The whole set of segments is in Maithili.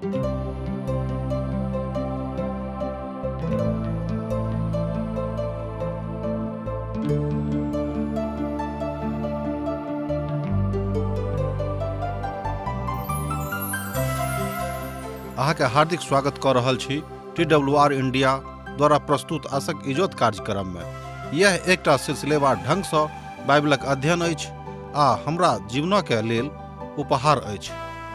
अहाँके हार्दिक स्वागत कऽ रहल छी टी डब्ल्यू आर इंडिया द्वारा प्रस्तुत आशक इजोत कार्यक्रममे। यह एकटा सिलसिलेवार ढंगसँ बाइबलक अध्ययन अछि आ हमरा जीवनके लेल उपहार अछि।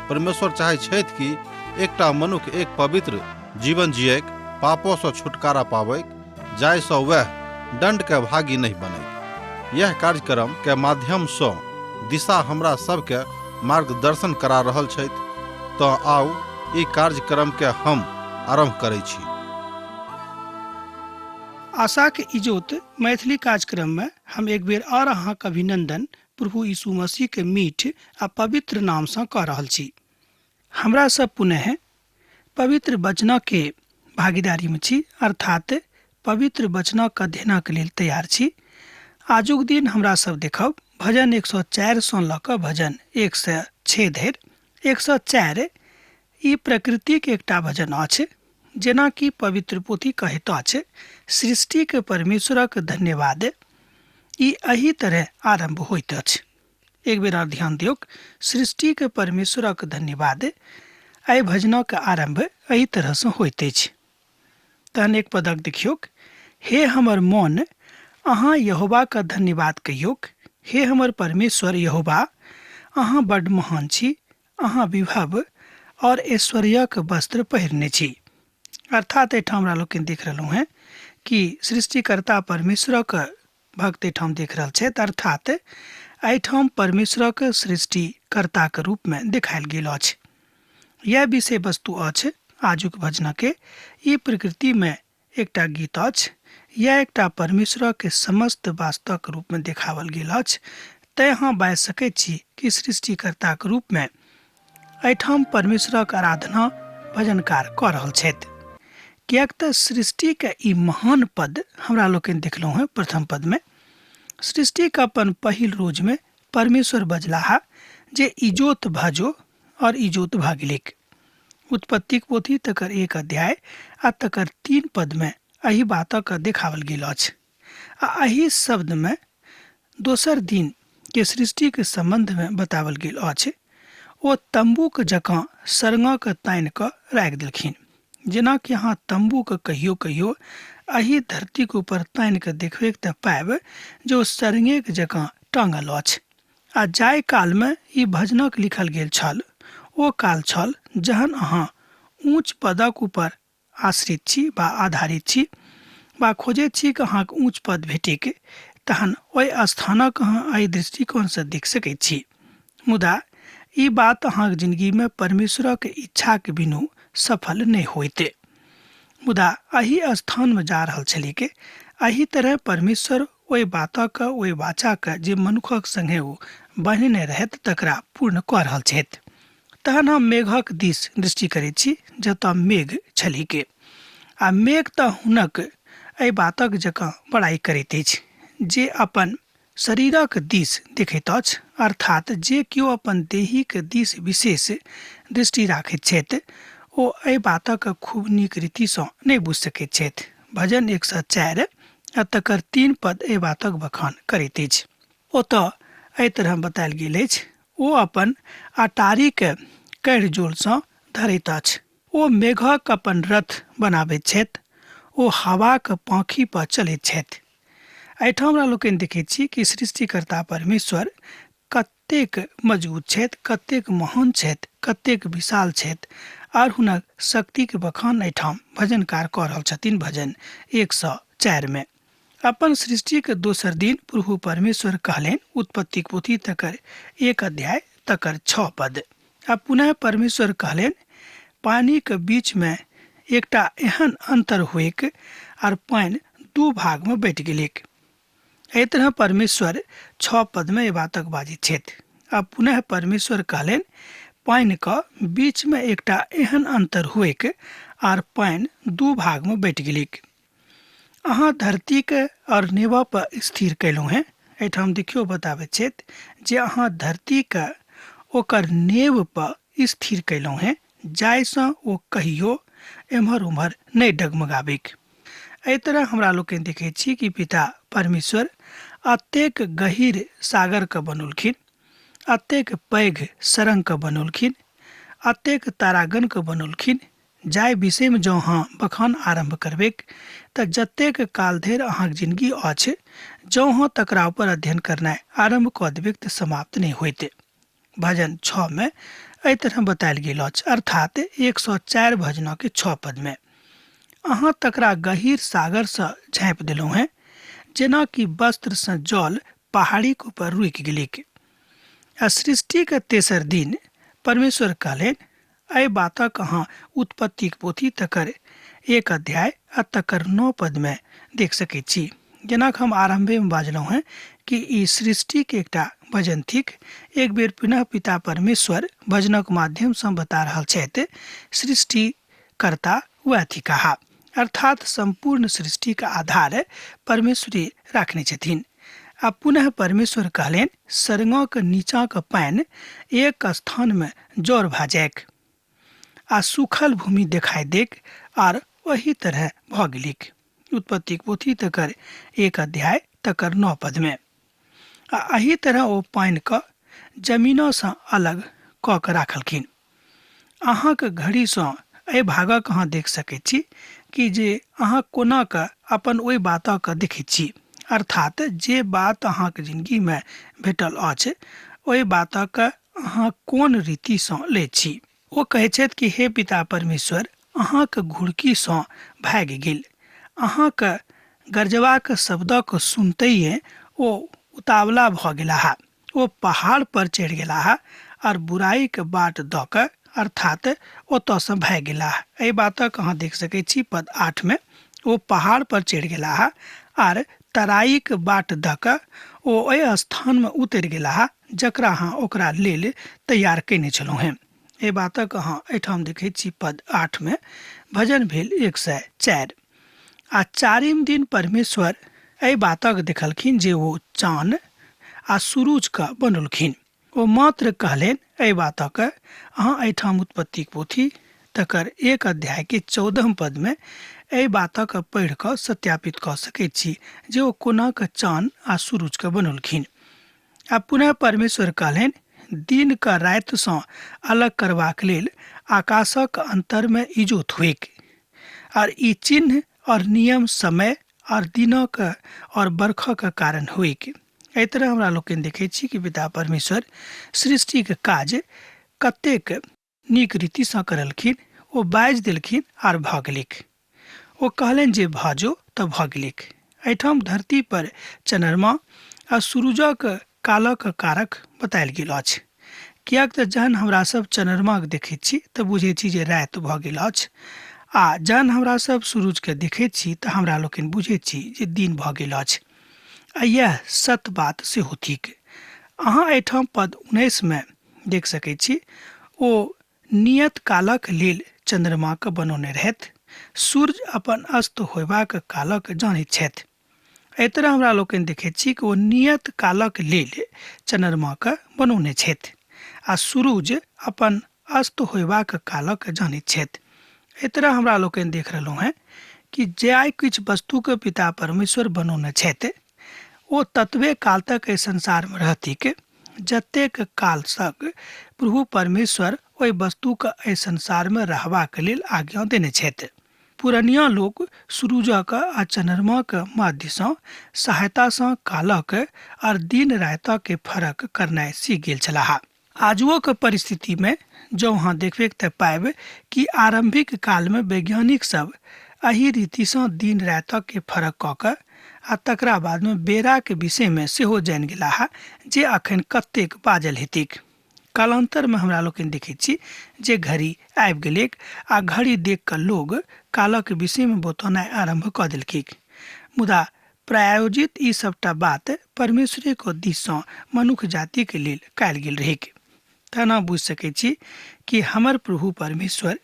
परमेश्वर चाहै छथि कि एकटा मनुख एक पवित्र जीवन जियैक, पापोसँ छुटकारा पाबैक, जाहिसँ वएह दण्डके भागी नहि बनैक। यह कार्यक्रम के माध्यमसँ दिशा हमरा सबके मार्गदर्शन करा रहल छथि। तँ आउ ई कार्यक्रम के हम आरम्भ करै छी। आशाक इजोत मैथिली कार्यक्रम में हम एक बेर और अहाँक अभिनंदन प्रभु यीशु मसीह के मीठ आ पवित्र नाम सँ कऽ रहल छी। हमरा सब पुनः पवित्र वचनक के भागीदारी में छी, अर्थात पवित्र वचनक अध्ययनक लेल तैयार छी। आजुक दिन हमरा सब देखब भजन 104 सँ लऽ कऽ भजन 106 धरि। 104 ई प्रकृतिक एकटा भजन अछि, जेना कि पवित्र पोथी कहैत अछि, सृष्टिक परमेश्वरक धन्यवाद। ई एहि तरह आरम्भ होइत अछि। एक बेर और ध्यान दियौक, सृष्टिक परमेश्वरक धन्यवाद। एहि भजनक आरम्भ एहि तरहसँ होइत अछि। तहन एक पदक देखियौक, हे हमर मन, अहाँ यहोवाक धन्यवाद कहियौक। हे हमर परमेश्वर यहोवा, अहाँ बड्ड महान छी, अहाँ विभव और ऐश्वर्यक वस्त्र पहिरने छी। अर्थात एहिठाम हमरा लोकनि देख रहलहुँ हेँ कि सृष्टिकर्ता परमेश्वरक भक्त एहिठाम देख रहल छथि, अर्थात एहिठाम परमेश्वरक सृष्टिकर्ताक रूपमे देखायल गेल अछि। यह विषय वस्तु अछि आजुक भजनके। ई प्रकृतिमे एकटा गीत अछि। यह एकटा परमेश्वरक समस्त वास्तवक रूपमे देखावल गेल अछि। तैं अहाँ बाजि सकैत छी कि सृष्टिकर्ताक रूपमे एहिठाम परमेश्वरक आराधना भजनकार कऽ रहल छथि, किएक तऽ सृष्टिके ई महान पद हमरा लोकनि देखलहुँ हेँ। प्रथम पदमे सृष्टिके अपन पहिल रोजमे परमेश्वर बजलाह जे इजोत भजो, और इजोत भऽ गेलैक। उत्पत्तिक पोथी तकर 1 अध्याय आ तकर 3 पदमे एहि बातक देखावल गेल अछि। आ एहि शब्दमे दोसर दिन के सृष्टिके सम्बन्धमे बतावल गेल अछि। ओ तम्बूक जकाँ सरंगक तानि कऽ राखि देलखिन। जेनाकि अहाँ तम्बूके कहियो कहियो एहि धरतीक ऊपर तानि कऽ देखबैक तऽ पायब जे ओ सरंगेक जकाँ टाँगल अछि। आ जाहि कालमे ई भजनक लिखल गेल छल ओ काल छल जहन अहाँ ऊँच पदक ऊपर आश्रित छी वा आधारित छी वा खोजैत छी कि अहाँके ऊँच पद भेटिक, तहन ओहि स्थानक अहाँ एहि दृष्टिकोणसँ देख सकैत छी। मुदा ई बात अहाँके जिंदगीमे परमेश्वरक इच्छाके बिनु सफल नहि होइत। मुदा एहि स्थानमे जा रहल छलिक, एहि तरह परमेश्वर ओहि बातक, ओहि वाचाक जे मनुखक संगे ओ बान्हने रहथि तकरा पूर्ण कऽ रहल छथि। तहन हम मेघक दिस दृष्टि करैत छी जतऽ मेघ छलिके, आ मेघ तऽ हुनक एहि बातक जकाँ बड़ाइ करैत अछि जे अपन शरीरक दिस देखैत अछि, अर्थात जे केओ अपन देहीक दिस विशेष दृष्टि राखैत छथि ओ एहि बातक खूब नीक रीतिसँ नहि बुझि सकैत छथि। भजन 104 आ तकर 3 पद एहि बातक बखान करैत अछि। ओतऽ एहि तरह बतायल गेल अछि, ओ अपन अटारीके कढ़ि जोलसँ धरैत अछि, ओ मेघक अपन रथ बनाबैत छथि, ओ हवाक पाँखि पर चलैत छथि। एहिठाम हमरा लोकनि देखैत छी कि सृष्टिकर्ता परमेश्वर कतेक मजबूत छथि, कतेक महान छथि, कतेक विशाल छथि, आर हुनक शक्तिके बखान एहिठाम भजनकार कऽ रहल छथिन भजन 104 मे। अपन सृष्टिके दोसर दिन प्रभु परमेश्वर कहलनि, उत्पत्तिक पोथी तकर 1 अध्याय तकर 6 पद। आ पुनः परमेश्वर कहलनि, पानिके बीचमे एकटा एहन अंतर होइक आर पानि 2 भागमे बँटि गेलैक। एहि तरह परमेश्वर 6 पदमे एहि बातक बाजैत छथि। आ पुनः परमेश्वर कहलनि, पानिके बीचमे एकटा एहन अंतर होइक आर पानि 2 भागमे बँटि गेलैक। अहाँ धरतीके और नेवा पर स्थिर कयलहुँ हेँ। एहिठाम देखियौ बताबैत छथि जे अहाँ धरतीके ओकर नेव पर स्थिर कयलहुँ हेँ, जाहिसँ ओ कहियो एम्हर उम्हर नहि डगमगाबिक। एहि तरह हमरा लोकनि देखै छी कि पिता परमेश्वर अतेक गहीर सागरके बनौलखिन, अतेक पैघ सरंगके बनौलखिन, अतेक तारागणके बनौलखिन, जाहि विषयमे जँ अहाँ बखान आरम्भ करबैक तऽ जतेक काल धरि अहाँके जिनगी अछि, जँ अहाँ तकरा ऊपर अध्ययन करनाइ आरम्भ कऽ देबैक तऽ समाप्त नहि होइत। भजन 6 में एहि तरह बतायल गेल अछि, अर्थात 104 भजनके 6 पदमे, अहाँ तकरा गहीर सागरसँ झाँपि देलहुँ हेँ, जेना कि वस्त्रसँ जल पहाड़ीके ऊपर रुकि गेलैक। आ सृष्टिके तेसर दिन परमेश्वर कहलनि, एहि बातक अहाँ उत्पत्तिक पोथी तकर 1 अध्याय आ तकर 9 पदमे देख सकैत छी। जेना हम आरम्भेमे बाजलहुँ हेँ कि ई सृष्टिके एकटा भजन थिक। एक बेर पुनः पिता परमेश्वर भजनक माध्यमसँ बता रहल छथि, सृष्टिकर्ता वएह थिकाह, अर्थात सम्पूर्ण सृष्टिके आधार परमेश्वरे राखने छथिन। आ पुनः परमेश्वर कहलनि, सरंगक नीचाँक पानि एक स्थानमे जर भऽ जाइक आ सूखल भूमि देखाइ देक, आर ओही तरह भऽ गेलिक। उत्पत्तिक पोथी तकर 1 अध्याय तकर 9 पदमे। आ एहि तरह ओ पानिके जमीनसँ अलग कऽ कऽ राखलखिन। अहाँके घड़ीसँ एहि भागक अहाँ देख सकैत छी कि जे अहाँ कोना कऽ अपन ओहि बातके देखैत छी, अर्थात जे बात अहाँके जिनगीमे भेटल अछि ओहि बातके अहाँ कोन रीतिसँ लैत छी। ओ कहै छथि कि हे पिता परमेश्वर, अहाँके घुड़कीसँ भागि गेल, अहाँके गरजबाक शब्दक सुनतैये ओ उतावला भऽ गेलाह, ओ पहाड़ पर चढ़ि गेलाह आर बुराइके बाट दऽ कऽ अर्थात ओतऽसँ भागि गेलाह। एहि बातक अहाँ देख सकै छी पद 8 में, ओ पहाड़ पर चढ़ि गेलाह आर तराईक बाट दऽ कऽ ओ एहि स्थानमे उतरि गेलाह जकरा अहाँ ओकरा लेल तैयार कयने छलहुँ हेँ। एहि बातक अहाँ एहिठाम देखै छी पद 8 में, भजन भेल 104। आ चारिम दिन परमेश्वर एहि बातक देखलखिन जे ओ चान आ सुरुजके बनौलखिन। ओ मात्र कहलनि एहि बातक अहाँ एहिठाम उत्पत्तिक पोथी तकर 1 अध्याय के 14 पदमे एहि बातक पढ़ि कऽ सत्यापित कऽ सकैत छी जे ओ कोना कऽ चान आ सुरुजके बनौलखिन। आ पुनः परमेश्वर कहलनि, दिन के रातिसँ अलग करबाक लेल आकाशक अन्तरमे इजोत होइक, आर ई चिन्ह और नियम समय और दिनक और बरखक कारण होइक। एहि तरह हमरा लोकनि देखै छी कि पिता परमेश्वर सृष्टिके काज कतेक नीक रीतिसँ करलखिन। ओ बाजि देलखिन आर भऽ गेलैक। ओ कहलनि जे भऽ जो तऽ भऽ गेलैक। एहिठाम धरती पर चन्द्रमा आ सुरुजक कालक कारक बतायल गेल अछि, किएक तऽ जहन हमरा सब चन्द्रमाके देखैत छी तऽ बुझै छी जे राति भऽ गेल अछि, आ जहन हमरा सब सुरुजके देखैत छी तऽ हमरा लोकनि बुझैत छी जे दिन भऽ गेल अछि। आ इएह सत बात सेहो थिक। अहाँ एहिठाम पद 19 में देख सकै छी, ओ नियत कालक लेल चन्द्रमाके बनौने रहथि, सूर्य अपन अस्त होयबाक कालक जानैत छथि। एहि तरह हमरा लोकनि देखैत छी कि ओ नियत कालक लेल चन्द्रमाके बनौने छथि आ सूरुज अपन अस्त होयबाक कालक जानैत छथि। एहि तरह हमरा लोकनि देख रहलहुँ हेँ कि जाहि किछु वस्तुके पिता परमेश्वर बनौने छथि ओ ततबे काल तक एहि संसारमे रहतिक जतेक काल तक प्रभु परमेश्वर ओहि वस्तुके एहि संसारमे रहबाक लेल आज्ञा देने छथि। पुरनिया लोक सुरुजक आ चन्द्रमाक माध्यसँ सहायतासँ कालक आर दिन रातिक फरक करनाइ सीख गेल छलाह। आजुओक परिस्थितिमे जँ अहाँ देखबैक तऽ पाबि कि आरम्भिक कालमे वैज्ञानिक सब एहि रीतिसँ दिन रातिक फरक कऽ कऽ आ तकरा बादमे बेराके विषयमे सेहो जानि गेलाह जे अखन कतेक बाजल हेतैक। कालान्तरमे हमरा लोकनि देखैत छी जे घड़ी आबि गेलैक आ घड़ी देख कऽ लोग कालक विषयमे बतौनाइ आरम्भ कऽ देलकैक। मुदा प्रायोजित ई सबटा बात परमेश्वरेक दिससँ मनुख जातिके लेल कयल गेल रहैक। तेना बुझि सकै छी कि हमर प्रभु परमेश्वर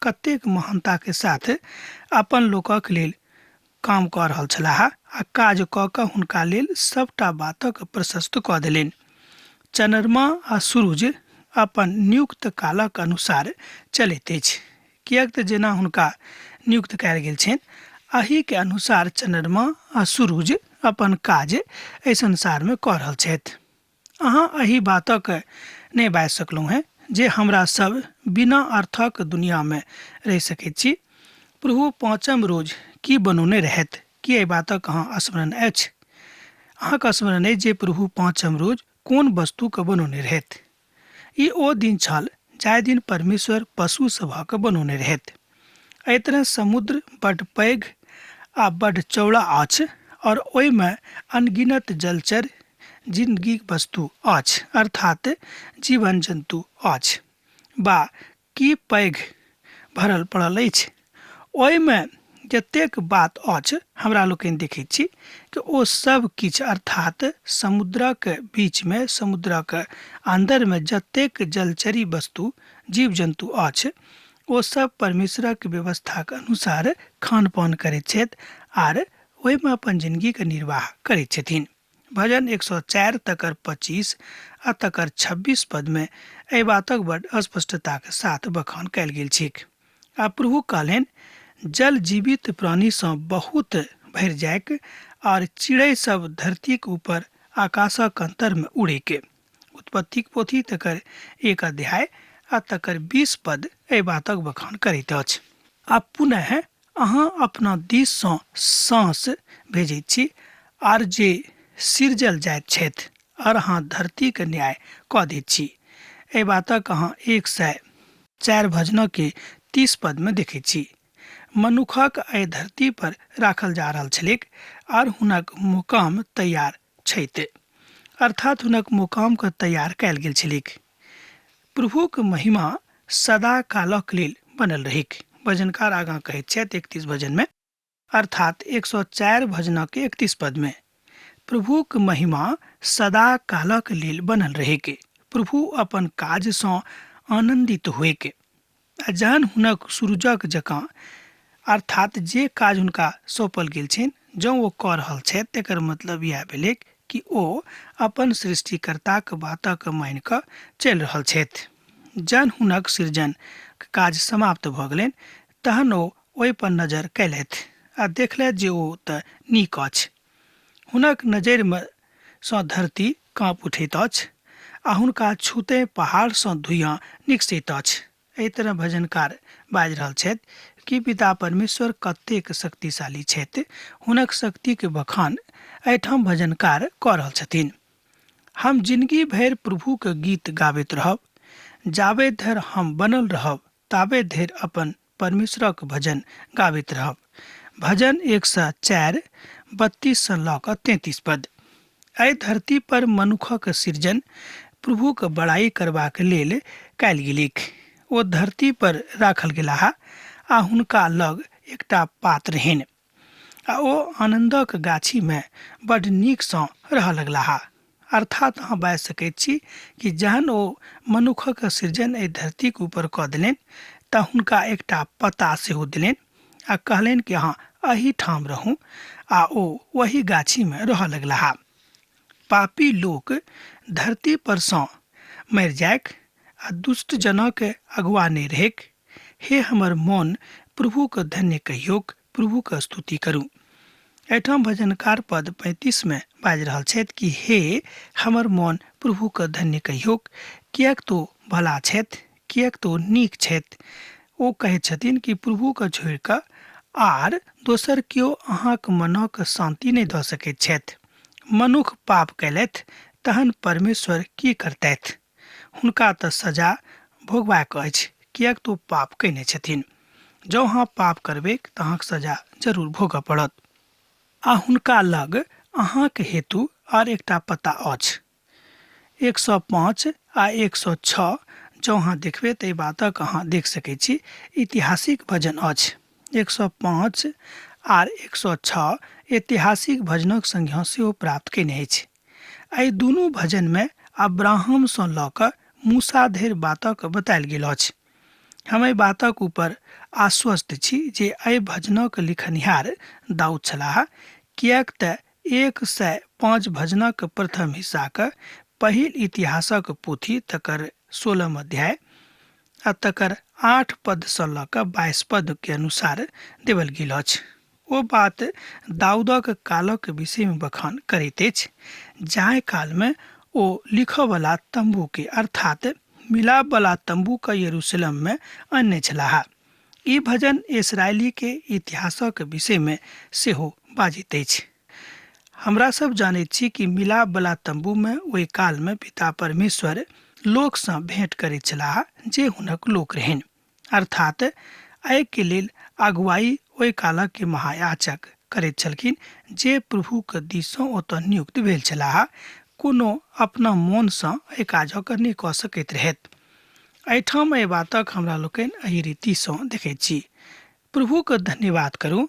कतेक महानताके साथ अपन लोकक लेल काम कऽ रहल छलाह आ काज कऽ कऽ हुनका लेल सबटा बातक प्रशस्त कऽ देलनि। चन्द्रमा आ सूरुज अपन नियुक्त कालक अनुसार चलैत अछि, किएक तऽ जेना हुनका नियुक्त कयल गेल छनि एहिके अनुसार चन्द्रमा आ सूरुज अपन काज एहि संसारमे कऽ रहल छथि। अहाँ एहि बातक नहि बाजि सकलहुँ हेँ जे हमरा सब बिना अर्थक दुनियामे रहि सकैत छी। प्रभु पाँचम रोज की बनौने रहथि, की एहि बातक अहाँ स्मरण अछि? अहाँके स्मरण अछि जे प्रभु पाँचम रोज कोन वस्तुके बनौने रहथि? ई ओ दिन छल जाहि दिन परमेश्वर पशु सभक बनौने रहथि। एहि तरह समुद्र बड्ड पैघ आ बड्ड चौड़ा अछि और ओहिमे अनगिनत जलचर जिंदगीक वस्तु अछि, अर्थात जीवन जन्तु अछि। बा की पैघ भरल पड़ल अछि। ओहिमे जतेक बात अछि हमरा लोकनि देखैत छी कि ओ सब किछु, अर्थात समुद्रक बीचमे, समुद्रक अन्दरमे जतेक जलचरी वस्तु जीव जन्तु अछि ओ सब परमेश्वरक व्यवस्थाक अनुसार खान पान करैत छथि आर ओहिमे अपन जिंदगीके निर्वाह करैत छथिन। भजन 104 तकर 25 आ तकर 26 पदमे एहि बातक बड स्पष्टताक साथ बखान कयल गेल छैक। आ प्रभु कहलनि, जल जीवित प्राणीसँ बहुत भरि जाइक आर चिड़ै सब धरतीक ऊपर आकाशक अन्तरमे उड़ैक। उत्पत्तिक पोथी तकर 1 अध्याय आ तकर 20 पद एहि बातक बखान करैत अछि। आ पुनः अहाँ अपना दिससँ साँस भेजैत छी आर जे सिरजल जाइत छथि आर अहाँ धरतीके न्याय कऽ दैत छी। एहि बातक अहाँ 104 भजनके 30 पदमे देखैत छी। मनुखक एहि धरती पर राखल जा रहल छलैक आर हुनक मुकाम तैयार छैत, अर्थात हुनक मुकामके तैयार कयल गेल छलैक। प्रभुक महिमा सदा कालक लेल बनल रहैक। भजनकार आगाँ कहैत छथि 31 भजनमे, अर्थात 104 भजनक 31 पदमे, प्रभुक महिमा सदा कालक लेल बनल रहैक। प्रभु अपन काजसँ आनन्दित होइक। आ जहन हुनक सूरुजक जकाँ, अर्थात जे काज हुनका सौंपल गेल छनि जँ ओ कऽ रहल छथि तकर मतलब इएह भेलैक कि ओ अपन सृष्टिकर्ताक बातक मानि कऽ चलि रहल छथि। जहन हुनक सृजन काज समाप्त भऽ गेलनि तहन ओ ओहिपर नजर कयलथि आ देखलथि जे ओ तऽ नीक अछि। हुनक नजरिमे सँ धरती काँप उठैत अछि आ हुनका छूते पहाड़सँ धुइयाँ निकसैत अछि। एहि तरह भजनकार बाजि रहल छथि कि पिता परमेश्वर कतेक शक्तिशाली छथि, हुनक शक्तिके बखान एहिठाम भजनकार कऽ रहल छथिन। हम जिंदगी भरि प्रभुके गीत गाबैत रहब, जाबे धरि हम बनल रहब ताबे धरि अपन परमेश्वरक भजन गाबैत रहब। भजन 104 32 सँ लऽ कऽ 33 पद। एहि धरती पर मनुखक सृजन प्रभुक बड़ाई करबाक लेल कयल गेलैक। ओ धरती पर राखल गेलाह आ हुनका लग एकटा पात रहनि आ ओ आनन्दक गाछीमे बड्ड नीकसँ रहऽ लगलाह। अर्थात अहाँ बाजि सकैत छी कि जहन ओ मनुखक सृजन एहि धरतीक ऊपर कऽ देलनि तऽ हुनका एकटा पता सेहो देलनि आ कहलनि कि अहाँ एही ठाम रहू, आ ओ ओही गाछीमे रहऽ लगलाह। पापी लोक धरती पर सँ मरि जाइक आ दुष्ट जनक अगुआ नहि रहैक। हे हमर मोन, प्रभुके धन्य कहियौक, प्रभुके स्तुति करू। एहिठाम भजनकार पद 35 मे बाजि रहल छथि कि हे हमर मोन, प्रभुके धन्य कहियौक, किएक तो भला छथि, किएक तो नीक छथि। ओ कहैत छथिन कि प्रभुके छोड़ि कऽ आर दोसर केओ अहाँक मनक शान्ति नहि दऽ सकैत छथि। मनुख पाप कयलथि तहन परमेश्वर की करतथि? हुनका तऽ सजा भोगबाक अछि, किएक तऽ ओ पाप कयने छथिन। जँ अहाँ पाप करबैक तऽ अहाँके सजा जरूर भोगऽ पड़त। आ हुनका लग अहाँक हेतु आर एकटा पता अछि। 105 आ 106 जँ अहाँ देखबै तऽ एहि बातक अहाँ देख सकै छी। ऐतिहासिक भजन अछि। 105 आर 106 ऐतिहासिक भजनक संज्ञा सेहो प्राप्त कयने अछि। एहि दुनू भजनमे अब्राहमसँ लऽ कऽ मूसा धरि बातक बतायल गेल अछि। हम एहि बातक ऊपर आश्वस्त छी जे एहि भजनक लिखनिहार दाऊद छलाह, किएक तऽ 105 भजनक प्रथम हिस्साक पहिल इतिहासक पोथी तकर 16 अध्याय आ तकर 8 पद सँ लऽ कऽ 22 पद के अनुसार देवल गेल अछि। ओ बात दाऊदक कालक विषयमे बखान करैत अछि, जाहि कालमे ओ लिखऽवला तम्बूके अर्थात मिलापवला तम्बूके यरूशलेममे अनने छलाह। ई भजन इसराइलीके इतिहासक विषयमे सेहो बाजैत अछि। हमरा सब जानैत छी कि मिलापवला तम्बूमे ओहि कालमे पिता परमेश्वर लोकसँ भेंट करैत छलाह जे हुनक लोक रहनि, अर्थात एहिके लेल अगुवाई ओहि कालक के महायाचक करैत छलखिन जे प्रभुके दिससँ ओतऽ नियुक्त भेल छलाह। कोनो अपना मोनसँ एहि काजक नहि कऽ सकैत रहैत। एहिठाम एहि बातक हमरा लोकनि एहि रीतिसँ देखैत छी। प्रभुके धन्यवाद करू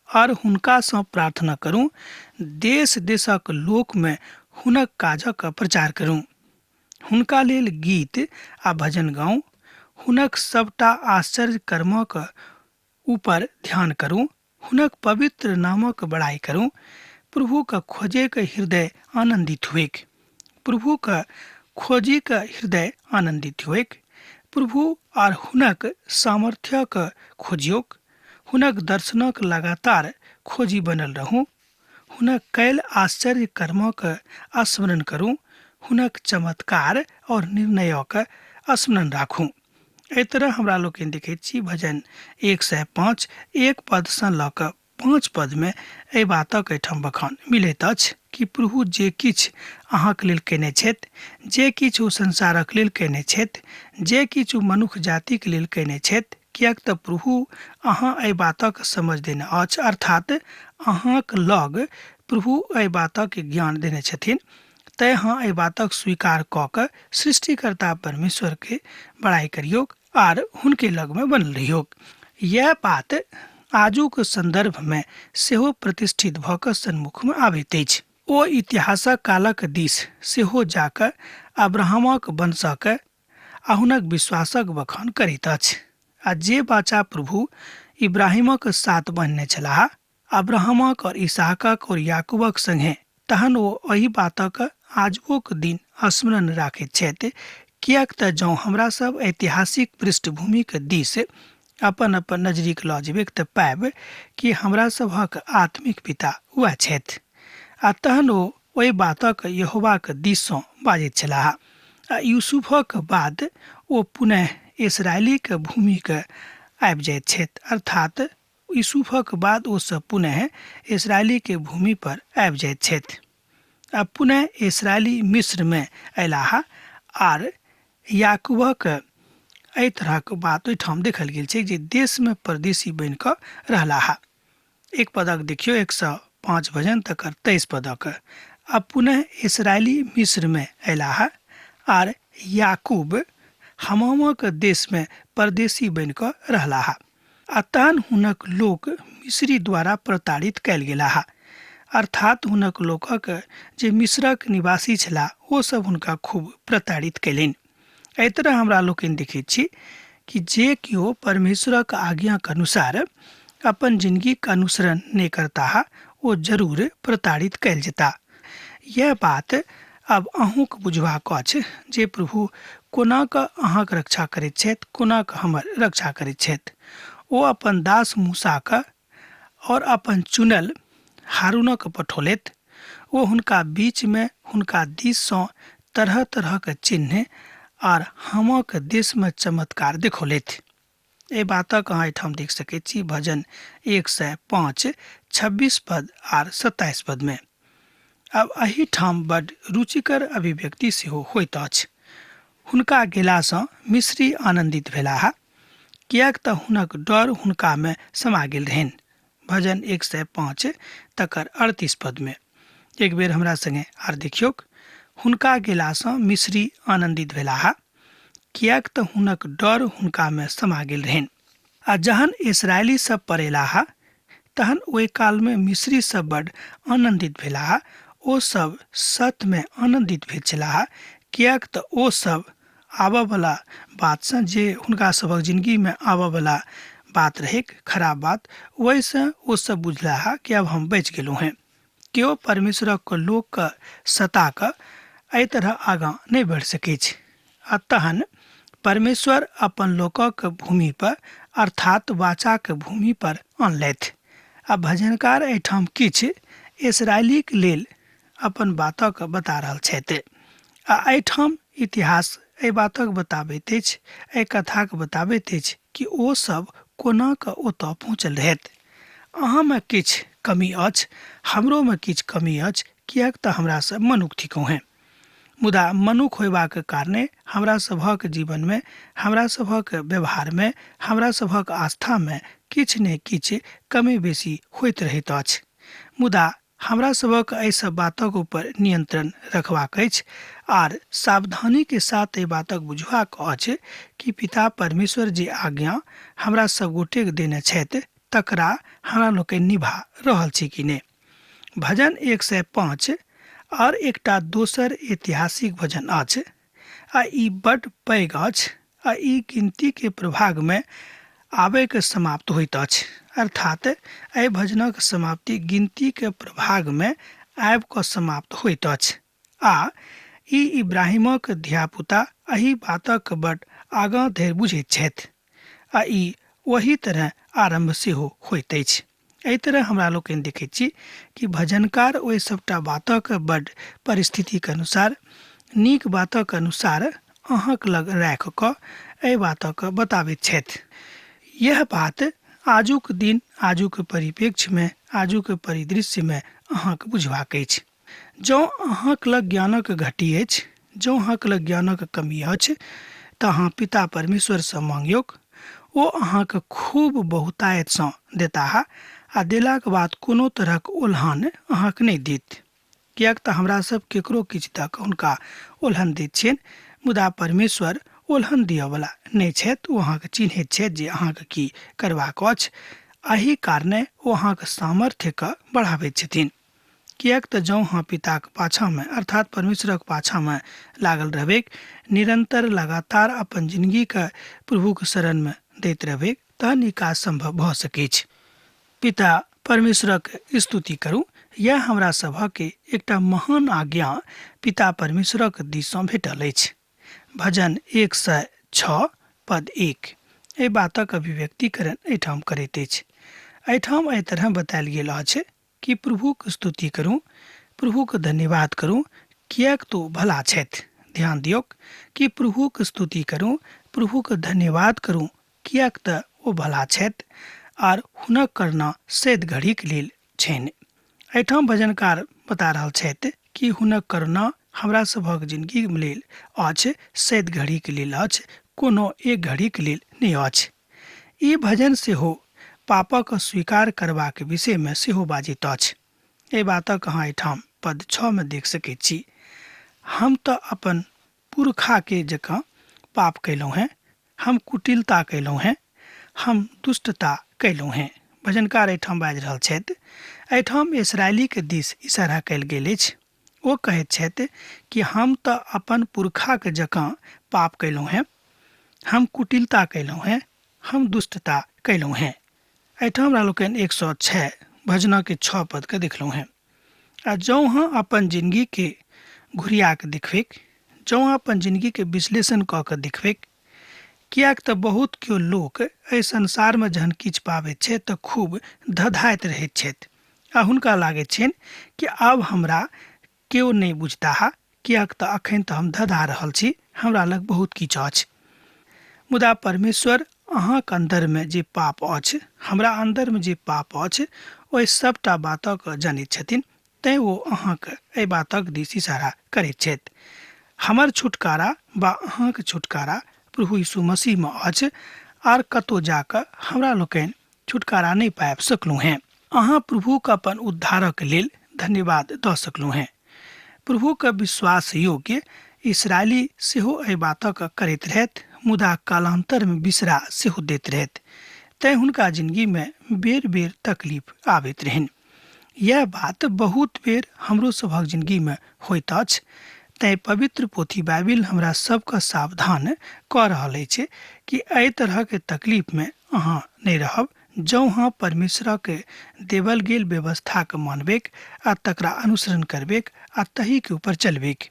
और हुनकासँ प्रार्थना करू, देश देशक लोकमे हुनक काजक प्रचार करू, हुनका लेल गीत आ भजन गाउ, हुनक सबटा आश्चर्य कर्मक ऊपर ध्यान करू, हुनक पवित्र नामक बड़ाई करू। प्रभुके खोजैके हृदय आनन्दित हुएक, प्रभुके खोजीके हृदय आनन्दित हुएक। प्रभु आर हुनक सामर्थ्यक खोजियोक, हुनक दर्शनक लगातार खोजी बनल रहू, हुनक कैल आश्चर्य कर्मक स्मरण करू, हुनक चमत्कार और निर्णयक स्मरण राखू। एहि तरह हमरा लोकनि देखैत छी भजन 105 1 पदसँ लऽ कऽ 5 पदमे एहि बातक एहिठाम बखान मिलैत अछि कि प्रभु जे किछु अहाँके लेल कयने छथि, जे किछु ओ संसारक लेल कयने छथि, जे किछु मनुख जातिके लेल कयने छथि, किएक तऽ प्रभु अहाँ एहि बातक समझ देने अछि, अर्थात अहाँक लग प्रभु एहि बातक ज्ञान देने छथिन। तैँ अहाँ एहि बातक स्वीकार कऽ कऽ सृष्टिकर्ता परमेश्वरके बड़ाइ करियौक आर हुनके लगमे बनल रहियौक। यैह बात आजुक सन्दर्भमे सेहो प्रतिष्ठित भऽ कऽ सन्मुखमे आबैत अछि। ओ इतिहासक कालक दिस सेहो जा कऽ अब्राहमक वंशक आ हुनक विश्वासक बखान करैत अछि आ जे वाचा प्रभु इब्राहिमक साथ बान्हने छलाह, अब्राहमक और इसहाकक और याकूबक संगे, तहन ओ एहि बातक आजुओक दिन स्मरण राखैत छथि। किएक तऽ जँ हमरा सब ऐतिहासिक पृष्ठभूमिक दिस अपन अपन नजरिक लऽ जेबैक तऽ पायब कि हमरा सभक आत्मिक पिता वएह छथि। आ तहन ओ ओहि बातक यहोवाक दिससँ बाजैत छलाह। आ यूसुफक बाद ओ पुनः इसराइलीक भूमिक आबि जाइत छथि, अर्थात यूसुफक बाद ओ सब पुनः इसराइलीके भूमि पर आबि जाइत छथि। आ पुनः इसराइली मिस्रमे अयलाह आर याकूबक एहि तरहक बात ओहिठाम देखल गेल छै जे देशमे परदेशी बनि कऽ रहलाह। 1 पदक देखियौ 105 भजन तकर 23 पदक। आ पुनः इसराइली मिस्रमे अयलाह आर याकूब हमामक देशमे परदेशी बनि कऽ रहलाह। आ तहन हुनक लोक मिस्री द्वारा प्रताड़ित कयल गेलाह, अर्थात हुनक लोकक जे मिस्रक निवासी छलाह ओ सब हुनका खूब प्रताड़ित कयलनि। एहि तरह हमरा लोकनि देखैत छी कि जे केओ परमेश्वरक आज्ञाक अनुसार अपन जिंदगीक अनुसरण नहि करताह ओ जरूर प्रताड़ित कयल जेताह। यह बात अब अहूँक बुझबाक अछि जे प्रभु कोना कऽ अहाँक रक्षा करैत छथि, कोना कऽ हमर रक्षा करैत छथि। ओ अपन दास मूसाक और अपन चुनल हारूनक पठौलथि। ओ हुनका बीचमे हुनका दिससँ तरह तरहक चिन्ह आर हमक देशमे चमत्कार देखौलथि। एहि बातक अहाँ एहिठाम देख सकैत छी भजन 105 26 पद आर 27 पदमे। आब एहिठाम बड रुचिकर अभिव्यक्ति सेहो होइत अछि। हुनका गेलासँ मिस्री आनन्दित भेलाह, किएक तऽ हुनक डर हुनकामे समा गेल रहनि। भजन 105 तकर 38 पदमे। एक बेर हमरा संगे आर देखियौक। हुनका गेलासँ मिस्री आनन्दित भेलाह, किएक तऽ हुनक डर हुनकामे समा गेल रहनि। आ जहन इसराइली सब परेलाह तहन ओहि कालमे मिस्री सब बड आनन्दित भेलाह। ओ सब सतमे आनन्दित भेल छलाह, किएक तऽ ओ सब आबऽवला बातसँ जे हुनका सभक जिंदगीमे आबऽवला बात रहैक, खराब बात, ओहिसँ ओ सब बुझलाह कि आब हम बचि गेलहुँ हेँ। केओ परमेश्वरक लोकके सता कऽ एहि तरह आगाँ नहि बढ़ि सकैछ। आ तहन परमेश्वर अपन लोकक भूमि पर अर्थात वाचाक भूमि पर अनलथि। आ भजनकार एहिठाम किछु इसराइलीक लेल अपन बातक बता रहल छथि। आ एहिठाम इतिहास एहि बातक बताबैत अछि, एहि कथाक बताबैत अछि कि ओ सब कोना कऽ ओतऽ पहुँचल रहथि। अहाँमे किछु कमी अछि, हमरोमे किछु कमी अछि, किएक तऽ हमरा सब मनुख थिकहुँ हेँ। मुदा मनुख होयबाक कारणे हमरा सभक जीवनमे, हमरा सभक व्यवहारमे, हमरा सभक आस्थामे किछु ने किछु कमी बेसी होइत रहैत अछि। मुदा हमरा सभक एहि सब बातक ऊपर नियंत्रण रखबाक अछि आर सावधानी के साथ एहि बातक बुझबाक अछि कि पिता परमेश्वर जे आज्ञा हमरा सब गोटेक देने छथि तकरा हमरा लोकनि निभा रहल छी कि नहि। भजन 105 आओर एकटा दोसर ऐतिहासिक भजन अछि आ ई बड्ड पैघ अछि आ ई गिनतीके प्रभागमे आबैके समाप्त होइत अछि। अर्थात एहि भजनक समाप्ति गिनतीके प्रभागमे आबि कऽ समाप्त होइत अछि आ ई इब्राहिमक धियापुता एहि बातक बड्ड आगाँ धरि बुझैत छथि आ ई ओही तरह आरम्भ सेहो होइत अछि। एहि तरह हमरा लोकनि देखैत छी कि भजनकार ओहि सभटा बातक बड्ड परिस्थितिक अनुसार, नीक बातक अनुसार अहाँक लग राखि कऽ एहि बातक बताबैत छथि। यैह बात आजुक दिन, आजुक परिप्रेक्ष्यमे, आजुक परिदृश्यमे अहाँक बुझबाक अछि। जँ अहाँक लग ज्ञानक घटी अछि, जँ अहाँक लग ज्ञानक कमी अछि, तऽ अहाँ पिता परमेश्वरसँ माँगियौक, ओ अहाँके खूब बहुतायतसँ देताह आ देलाक बाद कोनो तरहक ओलहन अहाँके नहि देत। किएक तऽ हमरा सब केकरो किछु दऽ कऽ हुनका ओलहन दैत छियनि, मुदा परमेश्वर ओलहन दिअवला नहि छथि। ओ अहाँके चिन्हैत छथि जे अहाँके की करबाक अछि, एहि कारणे ओ अहाँके सामर्थ्यके बढ़ाबैत छथिन। किएक तऽ जँ अहाँ पिताक पाछाँमे अर्थात परमेश्वरक पाछाँमे लागल रहबैक, निरन्तर लगातार अपन जिनगीके प्रभुक शरणमे दैत रहबैक, तहन ई काज सम्भव भऽ सकैछ। पिता परमेश्वरक स्तुति करू, यैह हमरा सभक एकटा महान आज्ञा पिता परमेश्वरक दिससँ भेटल अछि। भजन 106 पद 1 एहि बातक अभिव्यक्तिकरण एहिठाम करैत अछि। एहिठाम एहि तरह बतायल गेल अछि कि प्रभुक स्तुति करू, प्रभुक धन्यवाद करू, किएक तो भला छथि। ध्यान दियौक कि प्रभुक स्तुति करू, प्रभुक धन्यवाद करू, किएक तऽ ओ भला छथि आर हुनक करुणा सैद घड़ीक लेल छनि। एहिठाम भजनकार बता रहल छथि कि हुनक करुणा हमरा सभक जिनगी लेल अछि, सैद घड़ीक लेल अछि, कोनो एक घड़ीक लेल नहि अछि। ई भजन सेहो पापक स्वीकार करबाक विषयमे सेहो बाजैत अछि। एहि बातक अहाँ एहिठाम पद 6 मे देख सकैत छी। हम तऽ अपन पुरखाके जकाँ पाप कयलहुँ हेँ, हम कुटिलता कयलहुँ हेँ, हम दुष्टता कयलहुँ हेँ। भजनकार एहिठाम बाजि रहल छथि। एहिठाम इसराइलीक दिस इशारा कयल गेल अछि। ओ कहैत छथि कि हम तऽ अपन पुरखाक जकाँ पाप कयलहुँ हेँ, हम कुटिलता कयलहुँ हेँ, हम दुष्टता कयलहुँ हेँ। एहिठाम हमरा लोकनि 106 भजनके 6 पदके देखलहुँ हेँ। आ जँ अहाँ अपन जिनगीके घुरिया कऽ देखबैक, जँ अहाँ अपन जिनगीके विश्लेषण कऽ कऽ देखबैक, किएक तऽ बहुत केओ लोक एहि संसारमे जहन किछु पाबैत छथि तऽ खूब धधाइत रहैत छथि आ हुनका लागैत छनि कि आब हमरा केओ नहि बुझताह, किएक तऽ अखन तऽ हम धधा रहल छी, हमरा लग बहुत किछु अछि। मुदा परमेश्वर अहाँक अन्दरमे जे पाप अछि, हमरा अन्दरमे जे पाप अछि, ओहि सभटा बातक जनैत छथिन, तैँ ओ अहाँक एहि बातक दिस इशारा करैत छथि। हमर छुटकारा वा अहाँक छुटकारा प्रभु यीशु मसीहमे अछि, आर कतौ जा कऽ हमरा लोकनि छुटकारा नहि पाबि सकलहुँ हेँ। अहाँ प्रभुक अपन उद्धारक लेल धन्यवाद दऽ सकलहुँ हेँ। प्रभुक विश्वास योग्य इसराइली सेहो एहि बातक करैत रहथि, मुदा कालान्तरमे बिसरा सेहो दैत रहथि, तैँ हुनका जिनगीमे बेर बेर तकलीफ आबैत रहनि। यैह बात बहुत बेर हमरो सभक जिनगीमे होइत अछि। तैँ पवित्र पोथी बाइबिल हमरा सबके सावधान कऽ रहल अछि कि एहि तरहक तकलीफमे अहाँ नहि रहब, जँ अहाँ परमेश्वरक देवल गेल व्यवस्थाके मानबैक आ तकरा अनुसरण करबैक आ तहीके ऊपर चलबैक।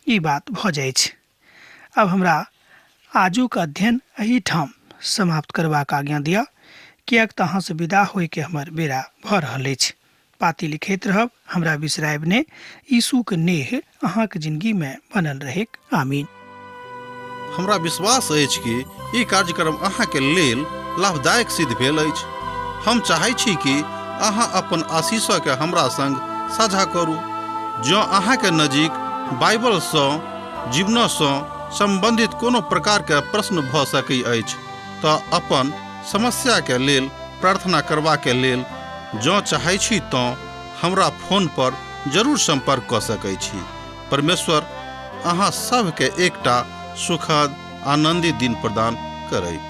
ई बात भऽ जाइछ। आब हमरा आजुक अध्ययन एहिठाम समाप्त करबाक आज्ञा दिअ, किएक तऽ अहाँसँ विदा होइके हमर बेरा भऽ रहल अछि। पाती लिखैत रहब, हमरा बिसरायब ने। यीशुक नेह अहाँक जिंदगीमे बनल रहैक। आमीन। हमरा विश्वास अछि कि ई कार्यक्रम अहाँके लेल लाभदायक सिद्ध भेल अछि। हम चाहै छी कि अहाँ अपन आशीषके हमरा संग साझा करू। जँ अहाँके नजीक बाइबलसँ जीवनसँ सम्बन्धित कोनो प्रकारके प्रश्न भऽ सकै अछि तऽ अपन समस्याके लेल प्रार्थना करबाके लेल जँ चाहै छी तँ हमरा फोन पर जरूर सम्पर्क कऽ सकै छी। परमेश्वर अहाँ सभके एकटा सुखद आनन्दित दिन प्रदान करैत।